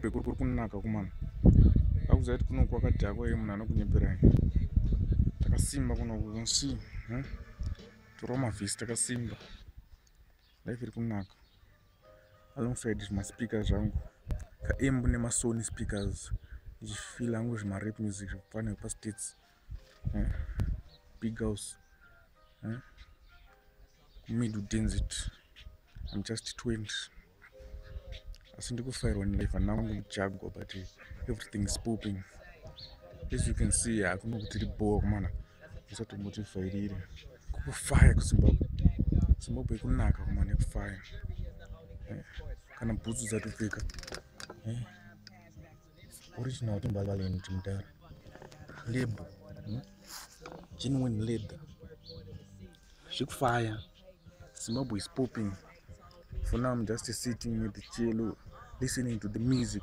Kuri kunaka kumana. Akuziva kuti kuno kwakadhakwa iye munhu anokunyeperai. Takasimba kuno, you can see. Torova mavhisi takasimba. Life iri kunaka. Alongside zvimaspeakers zvangu. Kaamp nemaSony speakers. Ndichifeela hangu zvimarap music zvekufana paStates. Big house. Middle Density. I'm just 20. Asi ndikufairwa nelife, handina wangu mujagwa, but everything is popping. As you can see, hakuna kuti ribowa kumana. Usatombotivhairire. Kukufaya kuZimbabwe. Zimbabwe ikunaka kumana, ikufaya. Kana bhutsu dzatopfeka. Original Timberland, mudhara. Label. Genuine leather. Zvikufaya. Zimbabwe is popping. For now I'm just sitting with the cello, listening to the music.